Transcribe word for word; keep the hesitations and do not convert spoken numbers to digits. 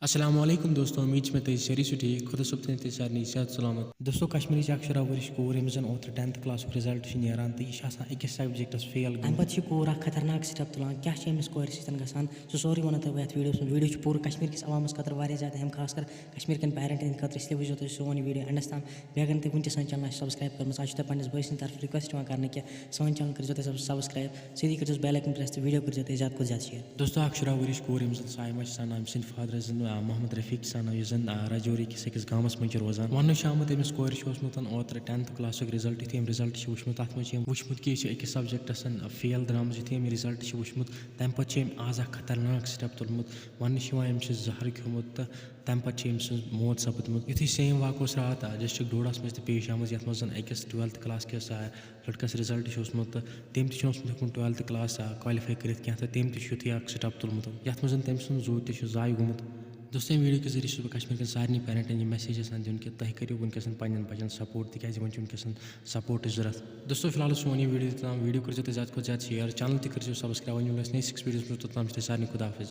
السلام علیکم دوستو، امید چھِ مےٚ تُہۍ سٲری چھِو ٹھیٖک۔ خۄدا صٲب تھٲیِن تُہۍ سارنٕے صحت سلامت۔ دوستو، کشمیٖرٕچ اکھ شُراہ ؤرِش کوٗر، ییٚمِس زن اوترٕ ٹینتھ کلاسُک رِزلٹ چھُ نیران تہٕ یہِ چھِ آسان أکِس سبجیکٹس فیل گٔمٕژ۔ تَمہِ پتہٕ چھِ یہِ کوٗر اکھ خطرناک سٹیپ تُلان۔ کیٛاہ چھِ أمِس کورِ سۭتۍ گژھان، سُہ سورُے وَنو تۄہہِ بہٕ یَتھ ویٖڈیوَس منٛز۔ ویٖڈیو چھُ پوٗرٕ کشمیٖر کِس عوامس خٲطرٕ واریاہ زیادٕ اہم، خاص کر کشمیٖر کٮ۪ن پیرنٹن ہٕنٛدِ خٲطرٕ، اس لیے وٕچھزیو تُہۍ سون یہِ ویٖڈیو اینڈس تام۔ بیٚیہِ اگر نہٕ تُہۍ وٕنہِ تہِ سٲنۍ چینل آسہِ سبسکرایب کٔرمٕژ، اَسہِ چھِ تۄہہِ پننِس بٲے سٕنٛدِ طرفہٕ ریکویسٹ یِوان کرنہٕ کہِ سٲنۍ چینل کٔرزیو تُہۍ سب-، سبسکرایب، سۭتی کٔرزیو بیل آیکن پریس تہٕ ویٖڈیو کٔرزیو تُہۍ زیادٕ کھۄتہٕ زیادٕ شیئر۔ دوستو، اکھ شُراہ ؤرِش کوٗر، ییٚمِس زن سایمہ چھِ سنان، أمۍ سٕنٛدۍ فادر ٲسۍ زن، آ، محمد رفیق چھِ سنان، یُس زن، آ، راجوری کِس أکِس گامس منٛز چھِ روزان۔ وننہٕ چھُ آمُت، أمِس کورِ چھُ اوسمُت اوترٕ ٹینتھ کلاسُک رِزلٹ۔ یُتھُے أمۍ رِزلٹ چھُ وٕچھمُت، تتھ منٛز چھِ أمۍ وٕچھمُت کہِ یہِ چھِ أکِس سبجیکٹس فیل درٛامٕژ۔ یُتھُے أمۍ رِزلٹ چھُ وٕچھمُت، تمہِ پتہٕ چھُ أمۍ آز اکھ خطرناک سٹیپ تُلمُت۔ وننہٕ چھُ یِوان، أمۍ چھُ زہر کھیوٚمُت تہٕ تَمہِ پَتہٕ چھِ أمۍ سٕنٛز موت سَپٕدمٕژ۔ یُتھُے سیم واقعہٕ اوس راتھ، آ، ڈسٹرکٹ ڈوڈاہَس منٛز تہِ پیش آمٕژ، یَتھ منٛز زَن أکِس ٹُویلتھ کلاس کِس، آ، لٔڑکَس رِزلٹ چھُ اوسمُت تہٕ تٔمۍ تہِ چھُنہٕ اوسمُت ہیوٚکمُت ٹُویلتھ کلاس، آ، کالِفاے کٔرِتھ کینٛہہ تہٕ تٔمۍ تہِ چھُ یُتھُے اَکھ سٹیپ تُلمُت، یَتھ منٛز زَن تٔمۍ سُنٛد زُو تہِ چھُ ضایع گوٚمُت۔ دوستو، ییٚمہِ ویٖڈیو کہِ ذٔریعہٕ چھُس بہٕ کشمیٖر کٮ۪ن سارنٕے پیرنٹَن یہِ message یَژھان دیُن کہِ تۄہہِ کٔرِو وٕنکٮ۪س پنٛنٮ۪ن بَچَن support، تِکیٛازِ یِمَن چھُ وٕنکٮ۪س support ضوٚرَتھ۔ دوستو، فی الحال اوس سون یہِ ویٖڈیو یوٚتام۔ ویٖڈیو کٔرۍزیو تُہۍ زیادٕ کھۄتہٕ زیادٕ شیئر، چینل تہِ کٔرۍزیو سبسکرایب۔ وۄنۍ مِلو أسۍ نیکسٹ ویٖڈیوَس منٛز، توٚتام چھُ تۄہہِ سارنٕے خۄدا حافظ۔